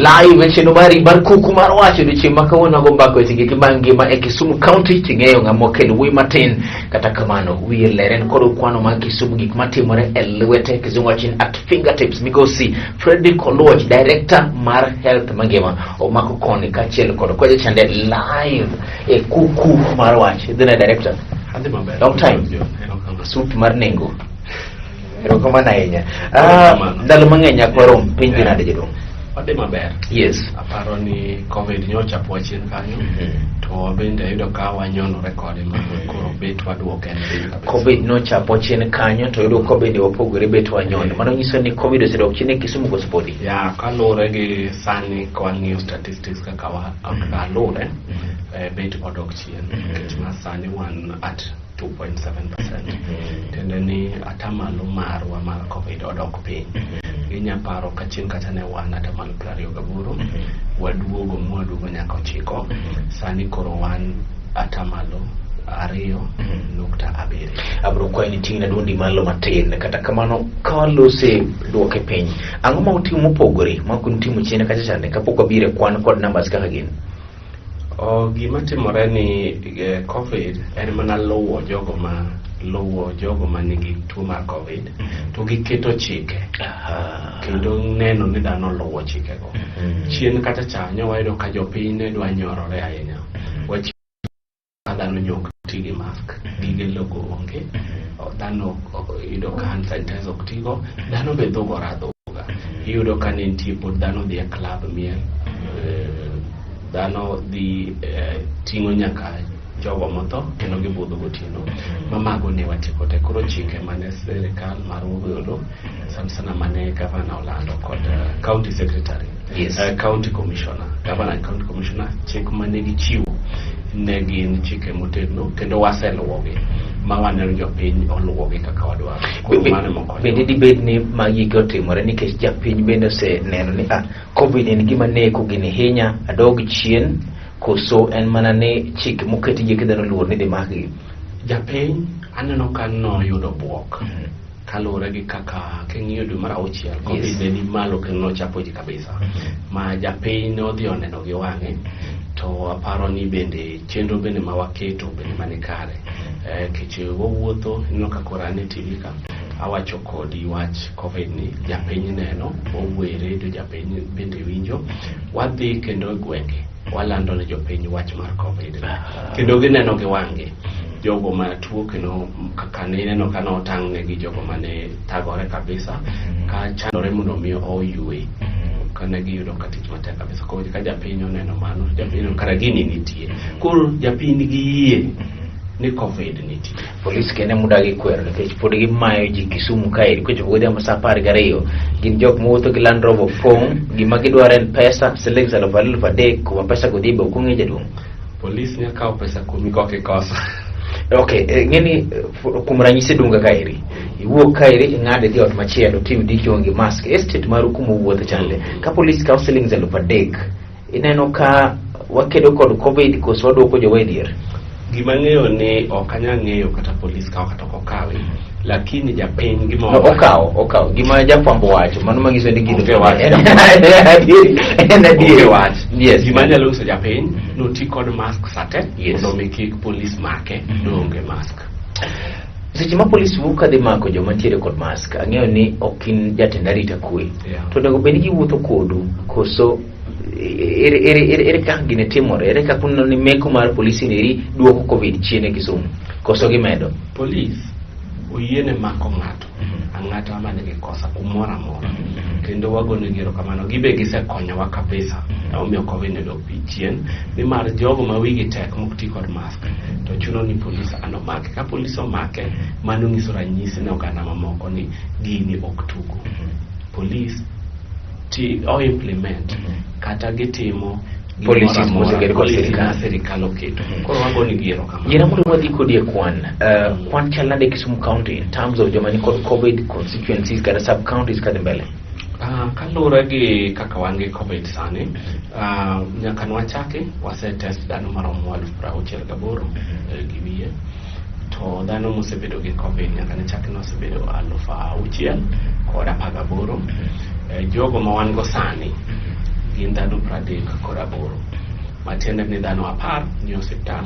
Live e chenro mari mar kuku mar wacho odiochieng' ma kawuono wago mbaka weche giki mangima e Kisumu County ting'eyo ng'ama okelo wuoyi matin kata kamano wiye ler en kod kwano mag Kisumu gik matimore e lwete kizungu wacho ni at fingertips migosi Fredrick Oluoch director mar health mangima omako koni kaachiel kod kocha chande live e kuku mar wach idhine director. Adhi maber. Long time. Erokamano. Suit mar nengo. Erokamano ahinya. Ah, Erokamano. Ndalo mang'eny nyakwarom piny dhi nade jaduong'? Wadhi maber. Yes. Aparo ni COVID nyocha chien kanyo. To wabende ayudo ka wanyonore kode ma koro bet waduoke en piny kabisa. COVID nochapo chien kanyo to yudo ka bende wapogore bet wanyono. Mano nyiso ni COVID osedok chien e Kisumu koso podi? Ya, kaluwore gi sani ka wang'iyo statistics kaka wa kaka luwre, bet odok chien. Nikech ma sani wan at 2.7%. Tiende ni atamalo marwa mar COVID odok piny. Inya paro ka chien kacha ne wan atamalo 28, waduogo mwaduogo nyaka 9, sani koro wan atamalo 2.7. Abro kwayi ni ting'na duondi malo matin. Kata kamano ka walose duoke piny. Ang'o ma utimo mopogore ma ok nutimo chien kacha chande kapok wabiro e kwan kod numbers kaka gin? O, gima timore ni COVID en mana luwo jogo ma nigi tuo mar COVID to giketo chike kendo neno ni dhano luwo chikego. Chien kata cha nyo wayudo ka jopiny ne dwa nyorore ahinya. Wach ka dhano nyok ti gi mask, gige logo onge, dhano iyudo ka hand sanitizer ok tigo, dhano be dhugore adhuga. Iyudo ka ne nitie pod dhano dhi e club miel, dhano dhi ting'o nyaka jogo motho kendo gibudho gotieno ma mago ne watieko te. Koro chike mane sirikal mar ogolo sana sana mane gavana olando kod county secretary, county commissioner, governor and county commissioner, chik mane gichiwo ne gin chike motegno kendo waseluwogi ma waneno jopiny oluwogi kaka wadwaro. Koro mano ema okonyowa. Bende dibed ni magi gi otimore nikech japiny bende oseneno ni COVID en gima neko, gini hinya, adog chien, koso en mana ni chike moketi gi dhano luor ni dhi makgi? Japiny aneno ka noyudo buok kaluwore gi kaka king'iyo dwe mar auchiel COVID ne ni malo kendo nochapo ji kabisa ma japiny nodhi oneno gi wang'e. To aparo ni bende chenro bende ma waketo bende mani kare, kech wawuotho ineno ka koro an e TV ka awacho kodi wach COVID ni japiny neno, wawuoyo e redio, japiny bende winjo, wadhi kendo e gwenge walando ne jopiny wach mar COVID kendo gineno gi wang'gi jogo ma tuo kendo kaka ne ineno ka notang' negi jogo mane thagore kabisa ka chandore mondo mi oywe kane giyudo ka tich matek kabisa. Koro ka japiny oneno mano, japiny oneno kara gini nitie, koro japiny nigi yie ni COVID nitie. Polis kende mudagi kwero nikech pod gimayo ji Kisumu kaeri kochopo godhiambo saa 12 gin jok mowuotho gi Land Rover pong' gima gidwaro en pesa siling 2000, 3000 kuma pesa go dhi be ok ong'e jaduong'. Polis nya kawo pesa kuomi kok ikoso. Ok, ng'eni kuom ranyisi Dunga kaeri iwuok kaeri ing'ade dhi ot machielo tiyudi kionge mask estate maru kuma uwuothe chande ka polis kawo siling 3000 ineno ka wakedo kod COVID koso waduoko jowa e dhier? Gima ng'eyo ni ok anyal ng'eyo kata polis kawo kata ok okawi, lakini japiny gima No, okawo gima jafwambo wacho mano manyiso ni gino Onge wach. En adier, en adier. Onge wach. Gima anyalo nyiso japiny noti kod mask sate mondo mi kik polis make noonge mask. Seche ma polis wuok kadhi mako joma ntiere kod mask, ang'eyo ni ok in jatend arita kwe, to onego bed ni giwuotho kodu koso ere kaka gini timore? Ere kaka uneno ni meko mar polisi ni eri duoko COVID chien e Kisumu koso gimedo? Polis oyiene mako ng'ato ang'ata manigi kosa kumoro amora kendo wagonegi erokamano, gibe gisekonyowa kabisa emomiyo COVID ne dok piny chien nimar jogo ma wigi tek mok ti kod mask to chuno ni polis ano make. Ka polis omake mano nyiso ranyisi ne oganda mamoko ni gini ok tugo. Polis ti o implement kata gitimo gimoro Policies amora, moseket kod policies sirikal. ma sirikal oketo. Koro wagonegi erokamano. Yiena mondo wadhi kodi e kwan. Kwan chal nade Kisumu County in terms of joma nikod COVID, constituencies kata sub counties kadhi mbele? Kaluwore gi kaka wan gi COVID sani, nyaka nwachaki wase test dhano maromo 68,000 gi wiye, to dhano mosebedo gi COVID nyaka ne chaki nosebedo 6,018. Jogo ma wan go sani gin dhano 38. Matiende ni dhano 10 ni osiptal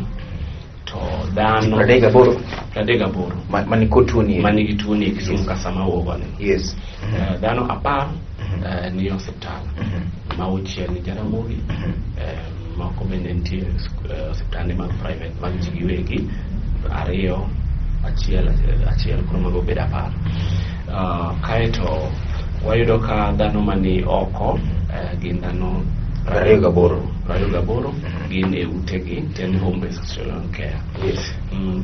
to dhano 38. 38 Mani kod tuo ni. Manigi tuo ni e Kisumu ka sama awuogoni. Dhano 10 ni osiptal, ma auchiel ni Jaramogi, moko bende nitie osiptande mag private mag ji giwegi, ariyo, achiel, achiel, koro mago bedo 10. Kaeto wayudo ka dhano mani oko gin dhano 28. 28 gin e utegi, tiende home based Australian care.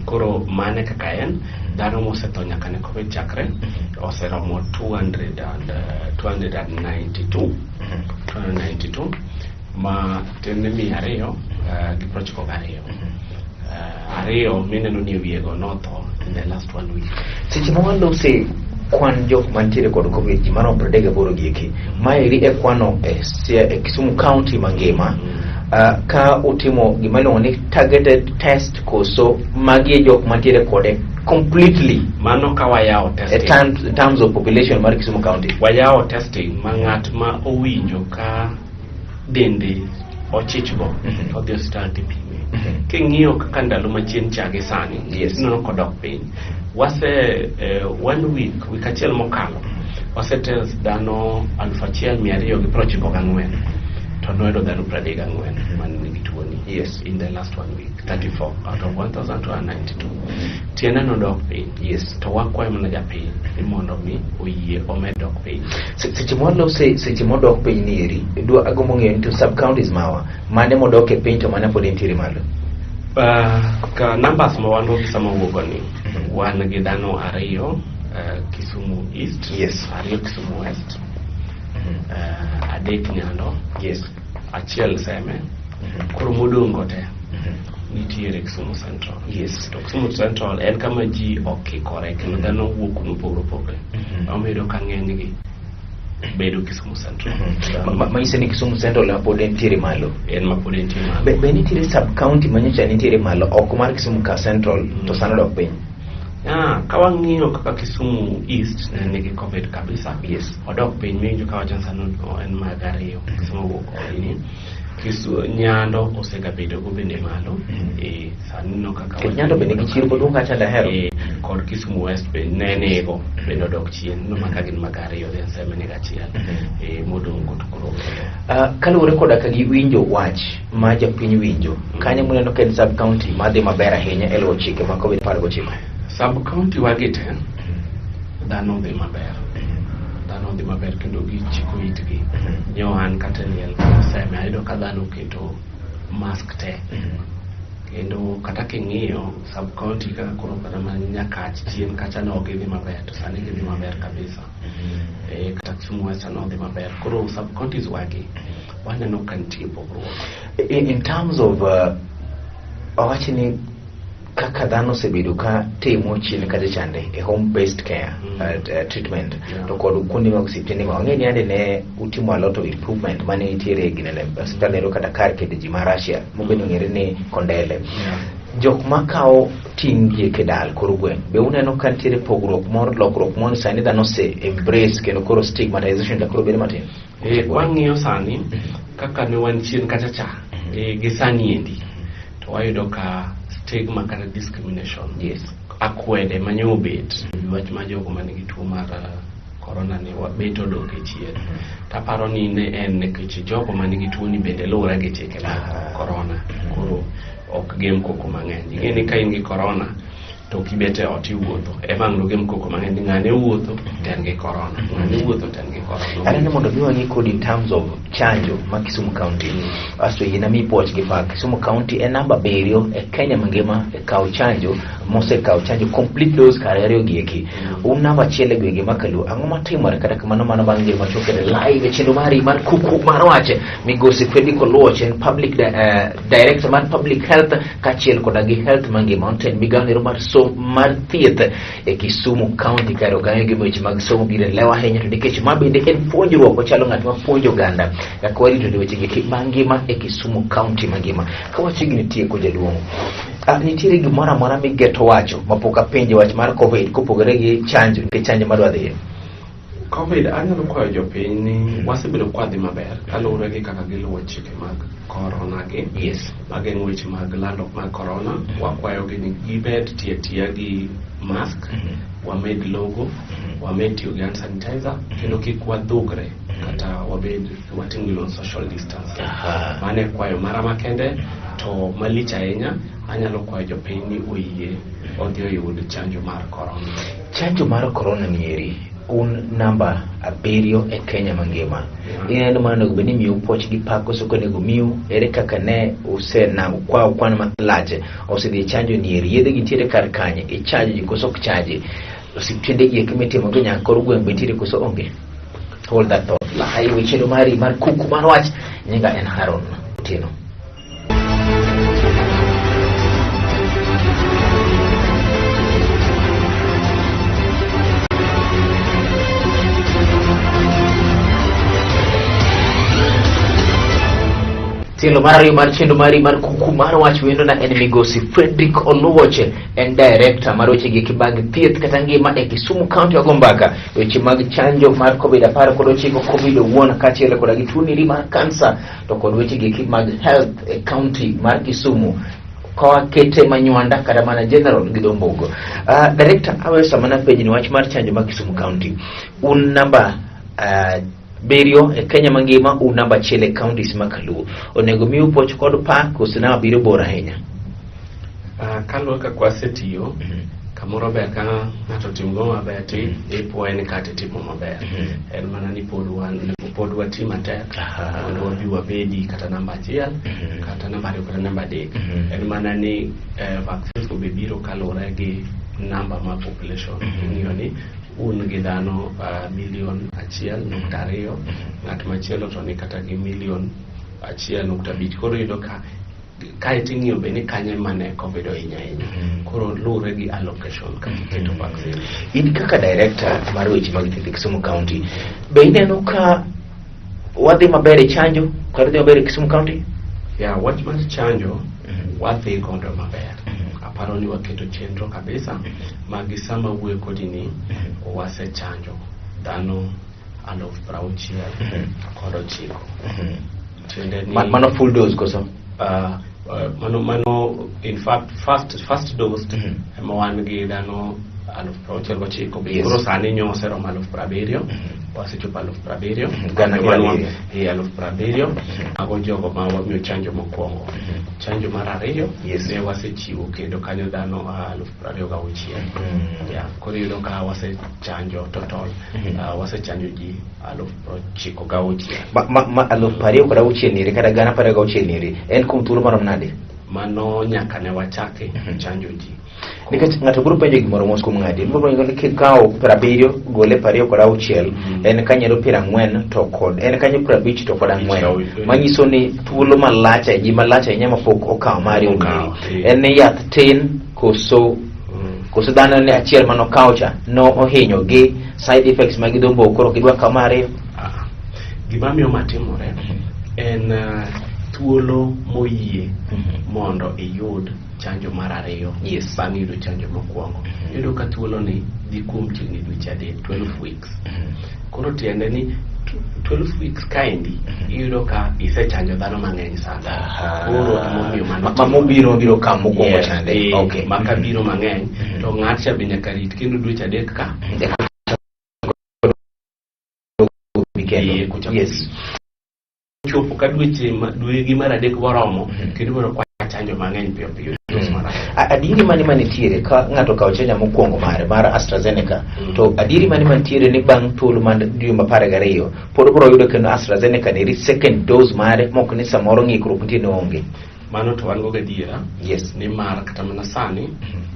Koro mane kaka en dhano mosetho nyaka ne COVID chakre oseromo 200 and, 292 292, ma tiende 292. Ariyo mineno ni e wiyego notho in the last one week. Seche ma walose kwan jok mantiere kod COVID, ji maromo 38 gieki, maeri e kwano e Kisumu County mangima, ka utimo gima iluongo ni targeted test koso magi e jok mantiere kode completely? Mano ka wayawo e testing. In terms of population mar Kisumu County. Wayawo testing ma ng'at ma owinjo ka dende ochichgo to odhi osiptal tipime. King'iyo kaka ndalo machien cha gi sani, ineno kodok piny. Wase one week, week achiel mokalo, wase test dhano 1294 to noyudo dhano 34 man nigi tuoni. In the last one week, 34 out of 1292, tiende nodok piny. To wakwayo mana japiny ni mondo mi oyie omed dok piny. Seche mwalose, seche modok piny ni eri, dwa agombo ng'eyo ni to sub counties mawa mane modok e piny to mane pod entiere malo? Ka numbers ma wan go gi sama wuogo ni, wan gi dhano ariyo Kisumu East, ariyo Kisumu West, adek Nyando, achiel Seme. Koro modong' go te nitiere Kisumu Central. To Kisumu Central en kama ji okikore kendo dhano wuok kuma opogore opogore. Omiyo ka ng'enygi bedo Kisumu Central. Manyiso ni Kisumu Central ema pod entiere malo. En ma pod entie malo. Be nitiere sub county manyocha nitiere malo oko mar Kisumu ka Central to sani odok piny? Ah, ka wang'iyo kaka Kisumu East ne nigi COVID kabisa. Odok piny miwinjo ka wacho ni sani en mag ariyo Kisumu wuok kodini. Nyando osegabedo go bende malo. Sani no kaka Nikech Nyando bende nigi chiro maduong' kacha dahero. Kod Kisumu West be ne nego bende odok chien. No maka gin mag ariyo, then Seme nigi achiel. Modong' go to koro Kaluwore koda ka giwinjo wach ma japiny winjo, kanyo muneno ka en sub county madhi maber ahinya e luwo chike mag COVID 19? Sub county wagi te dhano dhi maber. Dhano dhi maber kendo gichiko itgi. Nyo an kata e liel Seme ayudo ka dhano oketo mask te. Kendo kata king'iyo sub county kaka koro kata mana Nyakach chien kacha ne ok gidhi maber to sani gidhi maber kabisa. Kata Kisumu West ne odhi maber. Koro sub counties wagi waneno ka nitie pogruok. In terms of awach ni kaka dhano osebedo ka timo chien kacha chande e home based care treatment to kod kuonde mag osiptende ma wang'e ni ande ne utimo a lot of improvement mane nitiere ginene osiptal ero kata kar keto ji ma Russia mobedo ng'ere ni Kondele. Jok makawo ting' gi e dal kor gweng' be uneno ka nitiere pogruok moro, lokruok moro, sani dhano ose embrace kendo koro stigmatization ja koro bedo matin? Wang'iyo sani kaka ne wan chien kacha cha gi sani endi to wayudo ka stigma kata discrimination, akwede manyo obet wach ma jogo manigi tuo mar corona ni bet odok e chien. Taparo ni ne en nikech jogo manigi tuo ni bende luwore gi chike mag corona, koro ok gem koko mang'eny. Ing'e ni ka in gi corona to ok ibet e ot, iwuotho ema ang' nogem koko mang'eny ni ng'ane wuotho to en gi corona, ng'ane wuotho to en gi corona. Aneno mondo mi wang'i kod in terms of chanjo ma Kisumu County. Asto yiena mi puoch gi pak. Kisumu County en namba 7 e Kenya mangima e kawo chanjo, mosekawo chanjo complete dose kar ariyo gi eki. Un namba 1 e gwenge ma Kaluo. Ang'o matimore kata kamano mano bang' ngima machuok kendo live e chenro mari mar kuku mar wach? Migosi Fredrick Oluoch en public director mar public health kaachiel koda gi health mangima. Ontend migawo nero mar som mar thieth e Kisumu County kar oganyo gi weche mag somo biro e lew ahinya to nikech ma bende en puonjruok, ochalo ng'at ma puonjo oganda kaka warito weche gi mangima e Kisumu County mangima. Ka wachiegni tieko, jaduong', nitiere gimoro amora migeto wacho mapok apenje wach mar COVID kopogore gi chanjo, nikech chanjo madwa dhiye? Covid anyalo kwayo jopiny ni wasebedo kwadhi maber kaluwore gi kaka giluwo chike mag corona gi mageng'o weche mag lando mag corona. Wakwayogi ni gibed tiyo atiya gi mask, wamed logo, wamed tiyo gi hand sanitizer, kendo kik wadhugre kata wabed watim gino social distance. Mano e kwayo mara makende. To malich ahinya anyalo kwayo jopiny ni oyie odhi oyud chanjo mar corona. Chanjo mar corona nieri un namba 7 e Kenya mangima. Ineno mana onego bed ni miu puoch gi pak koso ok onego miu? Ere kaka ne usenamo kwa kwan malach osedhi e chanjo nieri? Yedhe gi nitiere kar kanye? Ichanjo ji koso ok chanji? Osiptende gi eki mitimo gi nyaka kor gweng' be nitiere koso onge? Hold that thought. Lahayi chenro mari mar kuku mar wach. Nyinga en Haron Otieno. Tielo mar ariyo mar chenro mari mar kuku mar wach wendo na en migosi Fredrick Oluoche, en director mar weche gi mag thieth kata ngima e Kisumu County. Wago mbaka weche mag chanjo mar COVID-19, COVID owuon kaachiel koda gi tuo niri mar kansa to kod weche gi mag health e county mar Kisumu kawakete manywanda kata mana general gi dho mbogo. Director, aweyo sama napenji ni wach mar chanjo mar Kisumu County, un namba 7 e Kenya mangima, un namba 1 e counties ma Kaluo. Onego miu puoch kod pak koso namba 7 bor ahinya? Kaluwore kaka wasetiyo, kamoro ber ka ng'ato otimo maber to ipuoye ni kata itimo maber. En mana ni pod wati matek mondo wabi wabedi kata namba 1, kata namba 2, kata namba 3. En mana ni vaccines go be biro kaluwore gi namba mar population. Ing'iyo ni un gi dhano milion 1.2, ng'at machielo to ni kata gi milion 1.5. Koro iyudo ka kae ting'iyo be ni kanye mane COVID ohinyo ahinya. Koro luwore gi allocation kaka iketo vaccine. In kaka director mar weche mag thieth e Kisumu County, be ineno ka wadhi maber e chanjo kata wadhi maber e Kisumu County? Ya, wach mar chanjo wadhi godo maber. Aparo ni waketo chenro kabisa ma gi sama wuoyo kodi ni wasechanjo dhano 69,000. Tiende ni Mano full dose koso? Mano in fact first dose ema wan gi dhano 69,000. Koro sani nyo oseromo 70,000. Wasechopo 70,000. Gana gi abiriyo. 70,000. Mago jogo ma wamiyo chanjo mokwongo. Chanjo mar ariyo ne wasechiwo kendo kanyo dhano 26,000. Yeah, koro iyudo ka wasechanjo total, wasechanjo ji 96,000. Ma 26,000 niri kata gana 26 niri en kuom thuolo marom nade? Mano nyaka ne wachaki chanjo ji. Nikech ng'ato biro penjo gimoro mos kuom ng'adi, biro penjo ni kikawo 70 gole 26 en kanyo 40 to kod en kanyo 50 to kod 4, manyiso ni thuolo malach ji malach ahinya mapok okawo mari ong'eri. En ni yath tin koso koso dhano ne achiel manokawo cha no ohinyo gi side effects mag dho mbok, koro gidwa kawo mar ariyo. Gima miyo matimore en thuolo moyie mondo iyud chanjo mar ariyo bang' yudo chanjo mokwongo. Iyudo ka thuolo ni dhi kuom chiegni dweche 3, 12 weeks. Koro tiende ni 12 weeks kaendi iyudo ka isechanjo dhano mang'eny sana. Koro emomiyo mano Ma mobiro biro kawo mokwongo chande. Ma biro mang'eny to ng'at cha be nyaka rit kendo dweche 3 ka. Chopo ka dweche dwe mar 3 boromo kendo biro kwa chanjo mang'eny piyo piyo. Adieri mane manitiere ka ng'ato okawo chanjo mokwongo mare mar AstraZeneca, to adieri mane mantiere ni bang' thuolo mar juma 12 pod biro yudo kendo AstraZeneca neri second dose mare mok ni samoro ng'ikruok nitie ni onge? Mano to wan go gadiera. Nimar kata mana sani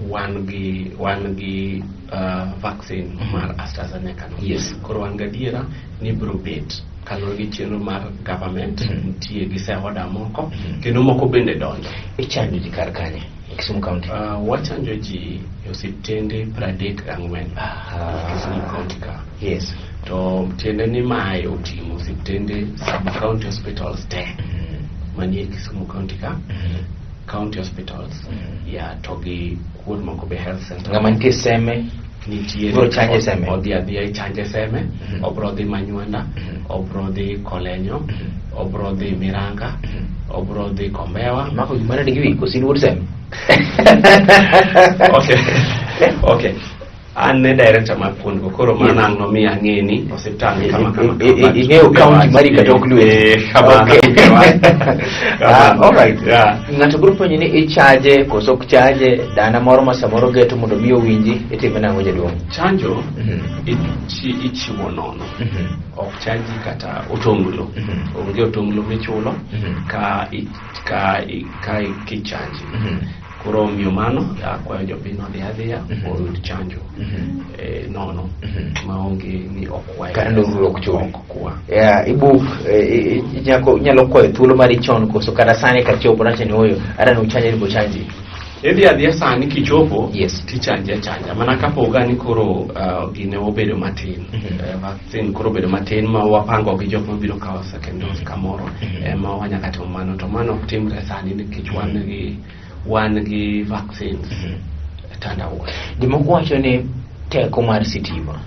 wan gi vaccine mar AstraZeneca no. Koro wan gadiera ni biro bet kaluwore gi chenro mar government, nitie giseoda moko kendo moko bende donjo. Ichanjo ji kar kanye e Kisumu County? Wachanjo ji e osiptende 34 Kisumu County ka. To tiende ni mae oting'o osiptende sub county hospitals te manie Kisumu County ka, county hospitals, ya to gi kuond moko be health center. Ng'ama nitie Seme? Nitiere Biro chanje Seme. Odhi adhiya ichanje Seme, Mhm. obro dhi Manywanda, Mhm. obro dhi Kolenyo, Mhm. obro dhi Miranga, Mhm. obro dhi Kombewa. Mako gimoro nigi wi koso in wuod Seme? Okay. Okay. An ne director mar kuondgo, koro mano Yes. ang' nomiyo ang'e ni osiptal ni kama kama. Ing'eyo county mari kata ok lweti. Eh, kamano. Okay. Ah, Kamano. all right. Yeah. Ng'ato biro penjo ni ichaje koso ok chaje, dana moro ma samoro geto mondo mi owinji, itime nang'o jaduong'? Chanjo Mhm. ichiwo nono. Mhm. Ok chaji kata otonglo. Mhm. Onge otonglo michulo Mhm. ka kichanji. Mhm. Koro omiyo mano akwayo jopiny odhi adhiya Mhm. oyud chanjo Mhm. nono Mhm. maonge ni okwaye. Kata nonro ok chul. Ok kwa. Yeah, ibuk inyalo kwayo thuolo mari chon koso kata sani kachopo nacho ni oyo ara ni uchanje ni bochanji. Idhi adhiya sani kichopo Yes. tichanje achanja mana kapo ga ni koro gine obedo matin. Mhm. Vaccine koro obedo matin ma wapango gi jok mabiro kawo second dose kamoro Mhm. ema wanyaka timo mano to mano ok timre sani nikech wan gi vaccines Mhm. tandawa. Jomoko wacho ni teko mar sitima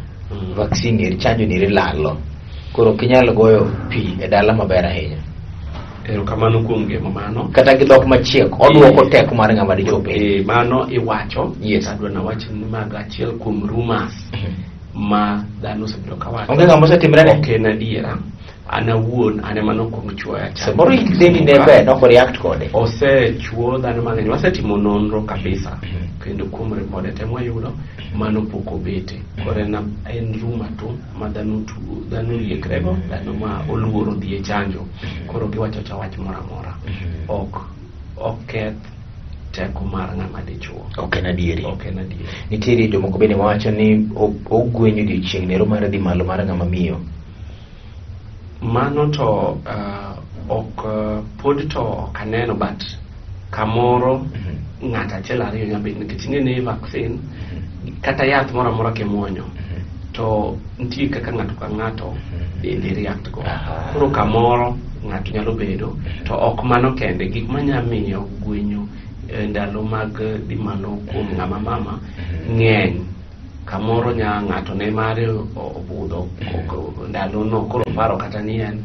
vaccine eri chanjo ni eri lalo koro ok inyal goyo pi e dala maber ahinya Erokamano kuom gemo mano. kata gi dhok machiek oduoko Eh, teko mar ng'ama dichuo piny. Mano iwacho. Yes. Adwa nawach ni mago achiel kuom rumors ma dhano osebedo kawacho. Onge ng'ama osetimre ne? Ok en adiera. An awuon an ema nokwong chuoya chanjo. Samoro dendi ne ber nok react kode. Osechuo dhano mang'eny. Wasetimo nonro kabisa. Mhm. Kendo kuom ripode te mwayudo, mano pok obete. Koro en rumor tu ma dhano riekrego, dhano ma oluoro dhi e chanjo. Koro giwacho awacha wach moro amora. Mhm. Ok oketh teko mar ng'ama dichuo. Ok en adieri. Ok en adieri. Nitiere jomoko bende mawacho ni ogwenyo odiochieng' nero mar dhi malo mar ng'ama miyo. Mano to ok pod to ok aneno, but kamoro Mhm. ng'ato achiel ariyo nyalo bet nikech ing'e ni vaccine kata yath moro amora kimuonyo to nitie kaka ng'ato ka ng'ato dende react go. Aha. Koro kamoro ng'ato nyalo bedo to ok mano kende gik manya miyo gwenyo ndalo mag dhi malo kuom ng'ama mama ng'eny. Kamoro nya ng'ato ne mare obudho ndalo no koro paro kata ni en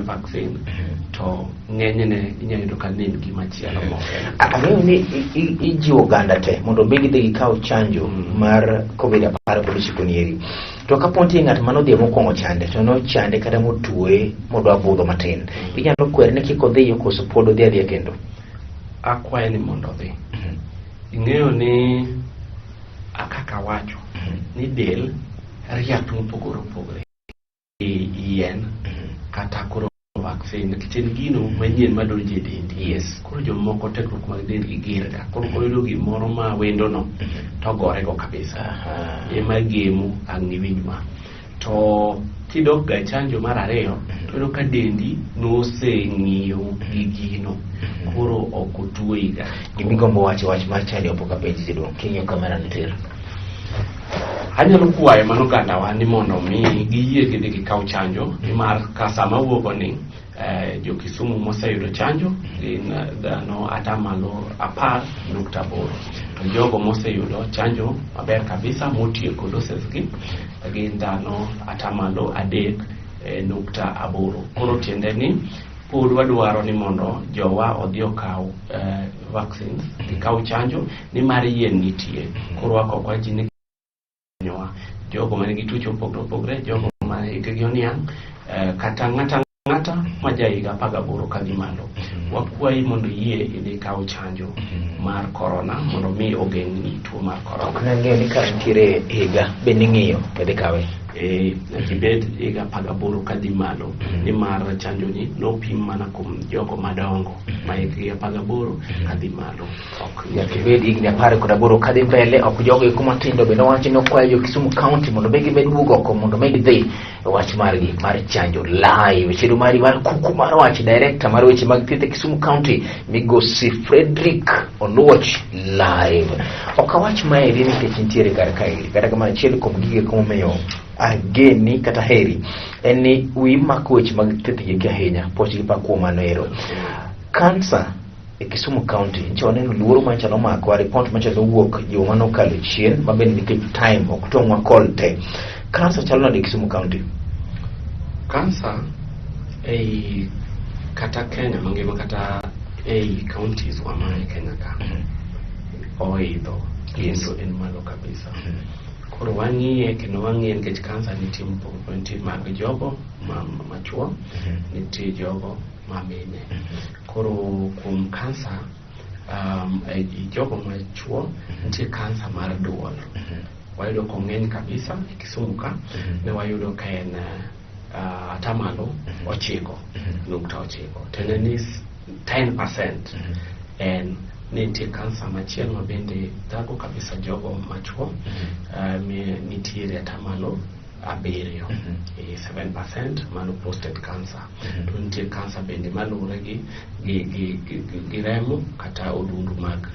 vaccine to ng'enyne inyalo yudo ka ne en gima chielo mok en. Ang'eyo ni ijiwo oganda te mondo omi gidhi gikaw chanjo mar Covid 19 ni eri. To kapo nitie ng'at mane odhi mokwongo chande to nochande kata motuoye modwa budho matin. Inyalo kwere ni kik odhiyo koso pod odhi adhiya kendo? Akwaye ni mondo odhi. Ing'eyo ni kaka awacho ni del react mopogore opogore e yien kata koro vaccine nikech en gino manyien madonjo e dendi. Yes. Koro jomoko tekruok mag dendgi ger ga. Koro koyudo gimoro ma wendo no to gore go kabisa. Ema gemo ang' iwinj ma. To kidok ga e chanjo mar ariyo to iyudo ka dendi noseng'iyo gi gino. Koro ok otuoyi ga. Gimigombo wacho wach mar chanjo pok apenji jaduong' king'iyo kamera ni tir. Anyalo kwayo mano ogandawa ni mondo mi giyie gidhi gikaw chanjo nimar ka sama awuogo ni jo Kisumu moseyudo chanjo gin dhano atamalo 10.8 to jogo moseyudo chanjo maber kabisa motieko doses gi gin dhano atamalo 3.8. Koro tiende ni pod wadwaro ni mondo jowa odhi okaw vaccines, gikaw chanjo nimar yien nitie. Koro wakwa ji ni konyowa jogo manigi tuoche mopogore opogore, jogo ma hikgi oniang', kata ng'ata ng'ata ma ja higa 18 kadhi malo. Wakwayi mondo iyie idhi ikaw chanjo mar corona mondo mi ogeng'ni tuo mar corona. Ok nang'eyo ni ka nitiere higa be ning'iyo to idhi kawe. Nyaka ibed higa 18 kadhi malo nimar chanjo ni nopim mana kuom jogo madongo ma hikgi 18 kadhi malo. Ok nyaka ibed higni 18 kadhi mbele, ok jogo eko matindo bende owacho ni okwayo jo Kisumu County mondo mi gimed wuok oko mondo mi gidhi e wach margi mar chanjo live. Chenro mari mar kuku mar wach, director mar weche mag thieth e Kisumu County migosi Frederick Oluoch live. Ok awach maeri nikech nitiere kar kaeri, kata kamano achiel kuom gige momiyo ageni kata heri en ni wiyi mako weche mag thieth gi ahinya, poch gi pak kuom mano ero. Kansa E Kisumu County, nche waneno luoro mancha nomakwa, report mancha nowuok juma manokalo chien, ma bende nikech time ok tong'wa call te. Kansa chalo nade Kisumu County? Kansa ei kata Kenya mangima kata ei counties wa ma e Kenya ka oidho kendo en malo kabisa. Koro wang'iye kendo wang'iye nikech kansa nitie mopogore, nitie mag jogo ma machuo, nitie jogo ma mine. Koro kuom kansa e jogo machuo nitie kansa mar duol. Wayudo kong'eny kabisa e Kisumu ka, ne wayudo ka en atamalo 9.9. Tiende ni 10% en ni nitie kansa machielo ma bende thago kabisa jogo machuo, nitiere atamalo 7, 7% mano prostate cancer. To nitie kansa bende maluwore gi remo kata odundu mag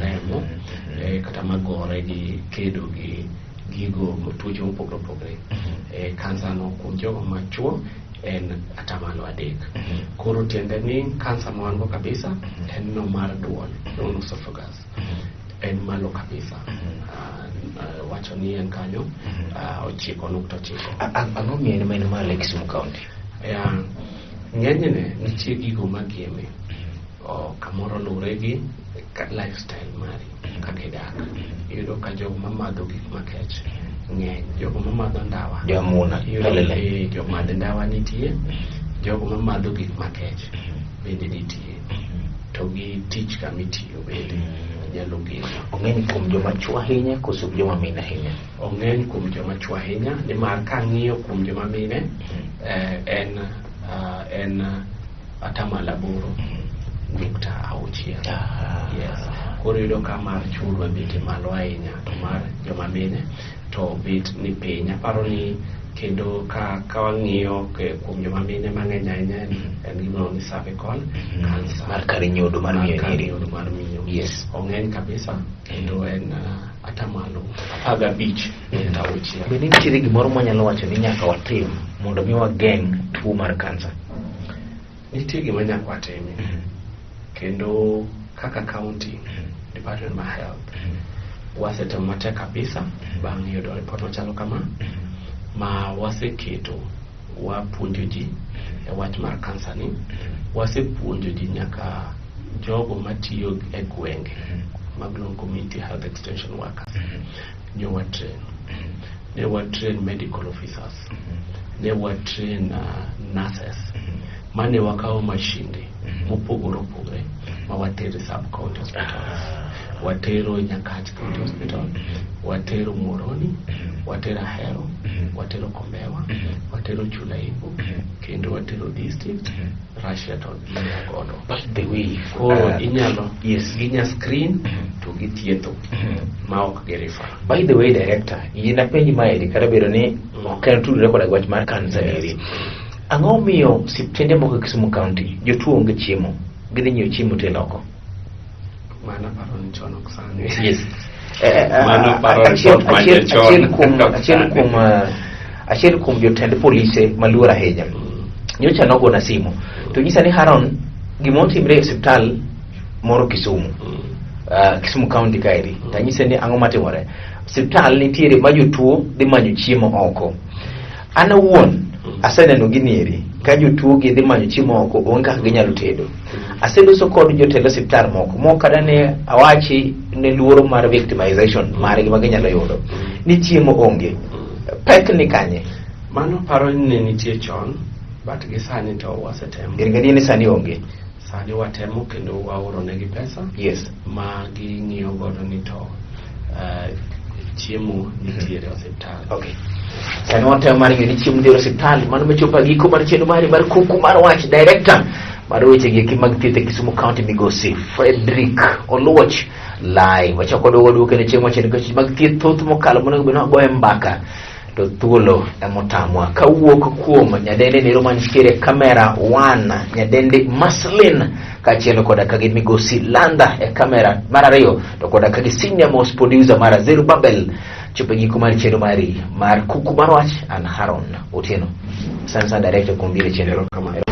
remo, kata magore gi kedo gi gigo tuoche mopogore opogore. Kansa no kuom jogo machuo en atamalo 3. Koro tiende ni kansa ma wan go kabisa en no mar duol, no esophagus. En malo kabisa. Wacho ni en kanyo 9.9. Ang'o miyo en ma en malo e Kisumu County? Ya, ng'enyne nitie gigo magieme. Kamoro luwore gi lifestyle mari kaka idak. Iyudo ka jogo mamadho gik makech ng'eny, jogo mamadho ndawa. Jamuna, Iyudo kelele. Jomadh ndawa nitie, jogo mamadho gik makech bende nitie. To gi tich kamitiyo bende nyalo geno. Ong'eny kuom joma chuo ahinya koso joma mine ahinya? Ong'eny kuom joma chuo ahinya, nimar kang'iyo kuom joma mine, en atamalo 8.6. Yes. Koro iyudo ka mar chuo bet malo ahinya, to mar joma mine to bet ni piny. Aparo ni kendo ka wang'iyo kuom joma mine mang'eny ahinya en gima ni cervical cancer. Mar kar nyodo mar miyo Mar kar nyiri. nyodo mar miyo. Yes. Ong'eny kabisa kendo en atamalo 15.6. Bende nitiere gimoro mwanyalo wacho ni nyaka watim mondo mi wageng' tuo mar kansa? Nitie gima nyaka watim. Kendo kaka county department mar health wasetemo matek kabisa bang' yudo report machalo kama, ma waseketo wapuonjo ji e wach mar kansa ni, wasepuonjo ji nyaka jogo matiyo e gwenge mag luongo community health extension workers. Ne watrain, ne watrain medical officers, ne watrain nurses, mane wakawo mashinde mopogore opogore ma watero e sub county hospitals. Watero Nyakach County Hospital, watero Muhoroni, watero Ahero, watero Kombewa, watero Chulaimbo, kendo watero district, Russia to godo. By the way, Koro inyalo yes. ginya screen to githietho ma ok girefer. By the way, director, yie napenji maeri kata bedo ni ok en tudore koda wach mar kansa eri. Ang'o miyo osiptende moko e Kisumu County jotuo onge chiemo, gidhi nyiewo chiemo telo oko? Mano paro ni chon ok sani. Yes. Mano paro report ma chon. Achiel kuom jotend polise maluor ahinya nyocha nogona simu to nyisa ni Haron, gima otimre e osiptal moro Kisumu, Kisumu County kaeri, tanyise ni ang'o matimore osiptal nitiere ma jotuo dhi manyo chiemo oko. An awuon aseneno gini eri ka jotuo gi dhi manyo chiemo oko, onge kaka ginyalo tedo. Aseloso kod jotend osiptal moko mok kata ne awachi ne luoro mar victimization margi ma ginyalo yudo ni chiemo onge. Pek ni kanye? Mano paro ni ne nitie chon, but gi sani to wasetemo. In gadier ni sani onge? Sani watemo kendo waoro negi pesa ma ging'iyo godo ni to chiemo nitiere e osiptal. Okay. Sani watemo mar ng'eyo ni chiemo nitiere e osiptal. Mano machopo e giko mar chenro mari mar kuku mar wach. Director mar weche gi eki mag thieth e Kisumu County migosi Frederick Oluoch Lai. Wachako waduogo duogo kendo chieng' machielo nikech mag thieth thoth mokalo monego bed ni wagoye mbaka to thuolo emotamwa. Kawuok kuom nyadende nero mantiere e kamera 1, nyadende Maslin, kaachiel koda ka gi migosi Landa e kamera mar 2, to koda ka gi senior most producer mara Zerubabel. Chopo e giko mar chenro mari mar kuku mar wach. An Haron Otieno. Asante sana director kuom biro e chenro. Erokamano.